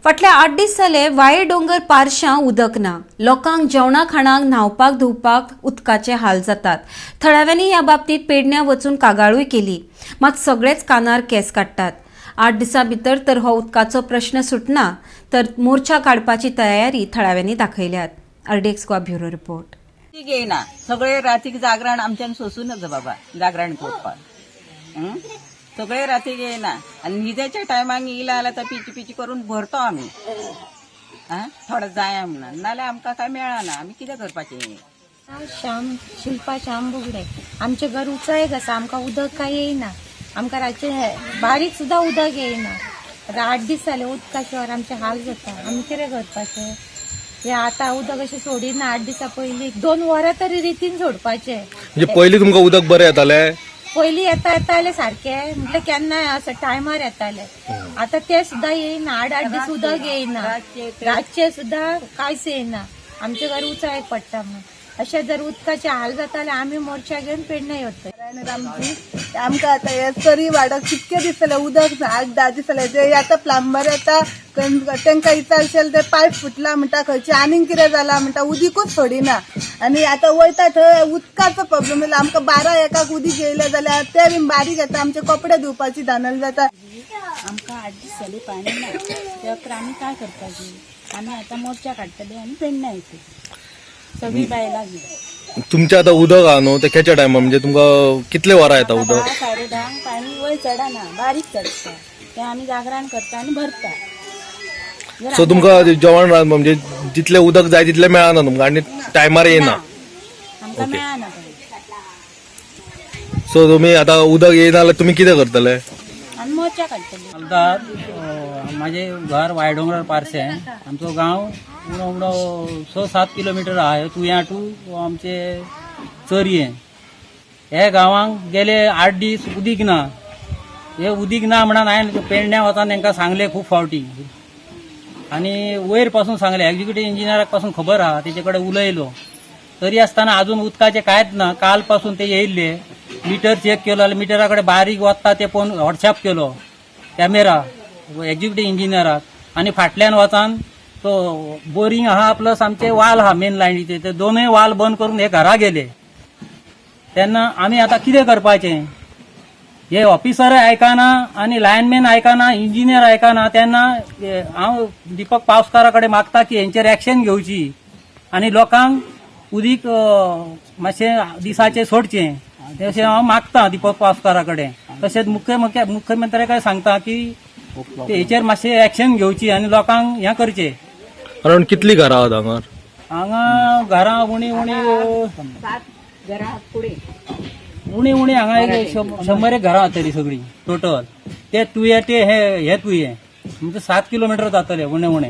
फाटले 8 दीस जाले वाये डोंगर पारशां उदक ना. लोकांक जेवणा खाणाक, न्हावपाक धुवपाक उदकाचे हाल जातात. थळाव्यांनी ह्या बाबतीत पेडण्यां वचून कागाळूय केली, मात सगळेच कानार केस काडटात. 8 दिसां भितर तर हो उदकाचो प्रश्न सुटना तर मोर्चा काडपाची तयारी थळाव्यांनी दाखयल्यात. RDX Goa, bureau report. येयना. सगळे रातीक जागरण आमच्यान सोसूं नजो बाबा, जागरण करपाक हं? सगळे रातीक येयना आनी न्हिदेच्या टायमाक येयला जाल्यार तो पिची पिची करून भरतो आमी. आं, थोडो जाया म्हणून, नाल्यार आमकां काय मेळना. आमी कितें करपाचें? श्याम, शिल्पा श्याम बुगडे. आमचें घर उंचायेक आसा. आमकां उदक काय येयना. आमकां रातचें बारीक सुद्दां उदक येयना. आतां 8 दीस जाले उदका शिवाय आमचे हाल जाता. आमी कितें करपाचें हें? आतां उदक अशें सोडिना. 8 दिसां पयलीं 2 वरां तरी रितीन सोडपाचें. म्हणजे पयलीं तुमकां उदक बरें येतालें? पयलीं येता येताले सारकें, म्हटल्यार केन्नाय असं टायमार येताले. आतां ते सुद्दां येयना. 8 8 दीस उदक येयना. रातचे सुद्दां कांयच येयना. आमचे घर उंचायेक पडटा म्हणून अशें जर उदकाचे हाल जाताले, आमी मोर्चा घेवन पेडणे वतले. आमची आमकां आतां हे चरी वाडक कितके दीस जाले उदक ना. 8-10 दीस जाले. ते आतां प्लंबर येता, तांकां विचारशेल ते पायप फुटला म्हणटा, खंयचे आनीक कितें जाला म्हणटा. उदीकूच सोडिना. आनी आतां वयता थंय उदकाचो प्रॉब्लेम जाता आमकां. 12-1 उदीक येयलें जाल्यार ते बीन बारीक येता. आमचे कपडे धुवपाची धानल जाता. आमकां 8 दीस जाले पाणी ना. त्या आमी काय करपाचें? आमी आतां मोर्चा काडटले आनी पेडण्यां येतले सगळीं बायलां घेवन. तुमचें आतां उदक आहा न्हू, ते खेच्या टायमार, म्हणजे तुमकां कितले वरां येता उदक? 10, 10:30 पाणी वयर चडना, बारीक चडटा. ते आमी जागरण करता आनी भरता. जर सो तुमकां जेवण रांदपाक म्हणजे जितलें उदक जाय तितलें मेळना तुमकां आनी टायमार येयना. आमकां मेळना पाणी. सो तुमी आतां उदक येयना जाल्यार तुमी कितें करतले? आमी मोर्चा काडटले. आमदार, माझे घर वायडोंगर पारसे. आमचो गांव उणो उणो 6-7 किलोमिटर आहा तुया टू आमचे चरये. हे गांवांक गेले 8 दीस उदीक ना. हे उदीक ना म्हणून हांवें पेडण्या वचून तांकां सांगले खूब फावटी आनी वयर पासून सांगले. एक्झिक्युटीव इंजिनियराक पासून खबर आहा, तेचे कडेन उलयलो. तरी आसतना अजून उदकाचें कांयच ना. काल पासून ते येयल्ले. मिटर चेक केलो जाल्यार मिटरा कडेन बारीक वता, ते पळोवन व्हॉट्सॅप केलो कॅमेरा एक्झिक्युटीव इंजिनियराक. आनी फाटल्यान वचान तो बोरींग आहा, प्लस आमचे वाल आहा मेन लायनीचे, ते दोनूय वाल बंद करून हे घरा गेले. तेन्ना आमी आतां कितें करपाचें? हे ऑफिसरय आयकना आनी लायनमॅन आयकना, इंजिनियर आयकना. तेन्ना हांव दीपक पावसकारा कडेन मागता की हेंचेर एक्शन घेवची आनी लोकांक उदीक मातशें दिसाचें सोडचें, अशें हांव मागता दीपक पावसकारा कडेन. तशेंच मुख्यमंत्र्या कडेन सांगता की ते हेचेर मातशें एक्शन घेवची आनी लोकांक हें करचें. अरावंड कितलीं घरां आहात हांगार? हांगा घरां उणी उणी सात घरां फुडें. उणी उणी हांगा एक 100 एक घरां जातली सगळीं टोटल. ते तुये ते हे हे तुये म्हणजे 7 किलोमिटर जातले उणे उणे.